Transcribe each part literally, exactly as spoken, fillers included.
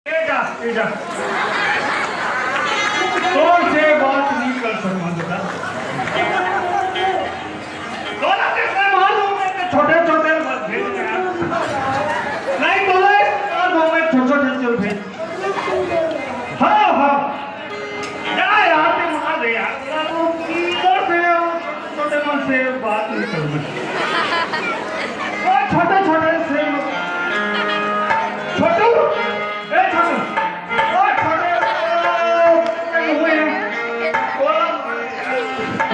ए जा, ए जा। तोर से बात नहीं कर सकता बेटा। तोला के से मार दूं मैं, तो छोटे छोटे बात भेज दे यार। नहीं तो ले, मार दूं मैं, छोटे छोटे चल भेज। हाँ, हाँ। जा यार, ते मार दे यार। तोर से छोटे मन से बात नहीं करूंगा। ओ छोटे छोटे से, छोटू, ए छोटू, ओ छोटे, ओ, ए हुए हैं। ओला,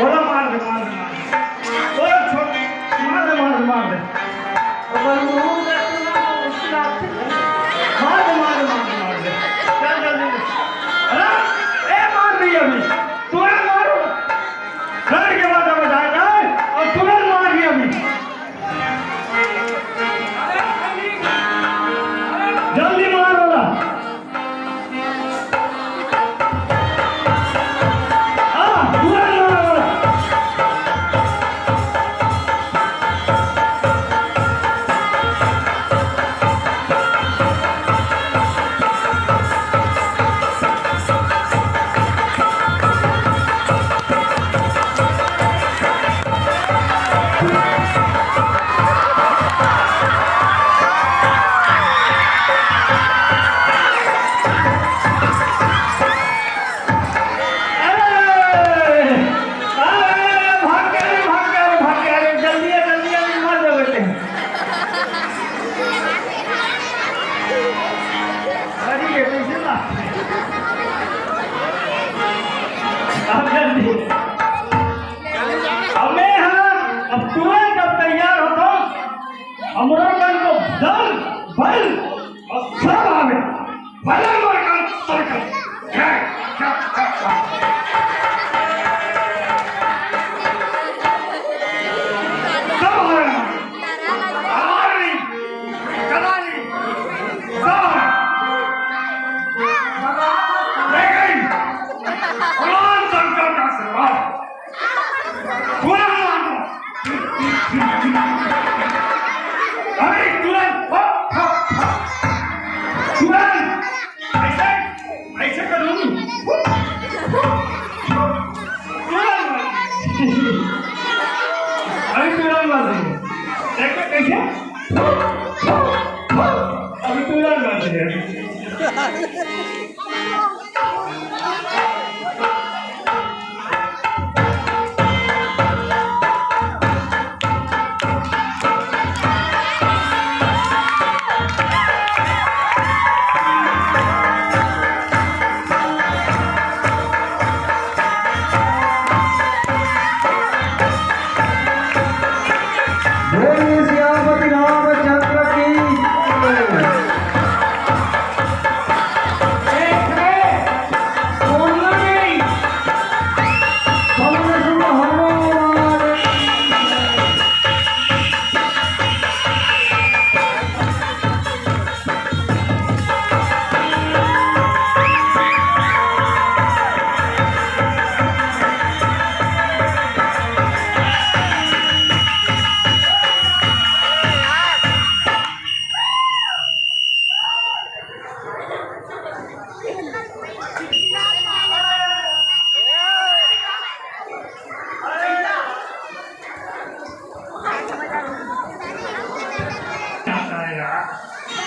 ओला मार दे, मार दे, मार दे। ओला छोटे, मार दे, मार दे, मार दे। ओकर मुंह का तू ना मुस्कुराते। मार दे, मार दे, मार दे, मार दे। चल जल्दी से। अरे, ए मार दी अभी। तुरंत मारो। घर के बाद अब जाए जाए और तुरंत मार दी अभी। जल्दी मार वाला। हाँ, तुरंत मार वाला। अरे, अरे, भाग गया रे, भाग गया रे, भाग गया रे, जल्दी आ, जल्दी आ, मार दे बेटे। अरे, ये कैसे ला? अब जल्दी। अब मैं हाँ, अब तुरंत अब तैयार होता। हमरो कन तो दल, बल और सब आवे। भले मोर कन, सब कन। जय, जय, जय, जय। सब आवे। हमारी, कलाली, सब आवे। जय गई। भगवान शंकर का आशीर्वाद। पूरा मारो। अरे तुरंत, हप, हप, हप। तुरंत। ऐसे, ऐसे करूँ। तुरंत मार। अभी तुरंत मार देंगे। देखो कैसे? अभी तुरंत मार देंगे। बोलिए सियापति रामचंद्र की।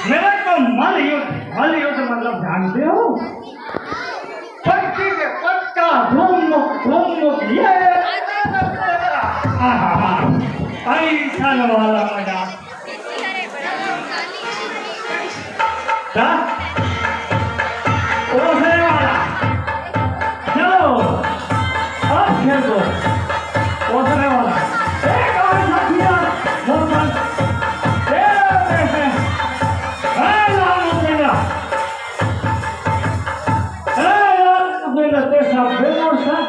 मेरा तो मल्ल युद्ध, मल्ल युद्ध मतलब जानते हो? पटकी के पटका, धूम मुक, धूम मुक, ये। आहा, ऐसा वाला मजा। क्या? ओसरे वाला। चलो, अब खेल दो। ओसरे वाला। एक और साथिया, मोहम्मद। ए, ए, ए। ए, लाल मुसेना। ए, लाल मुसेना, तेरे साथ बेमोशन।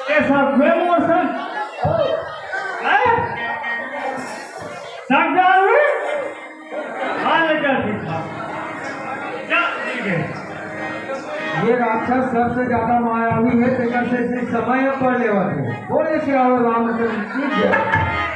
तेरे साथ बेमोशन। हैं? सरदार में? हाँ, लेकर भी था। क्या ठीक है? ये राक्षस सबसे ज्यादा मायावी है, तेकर से इसी समय पर लेवा थे। बोले सियावर रामचंद्र की जय।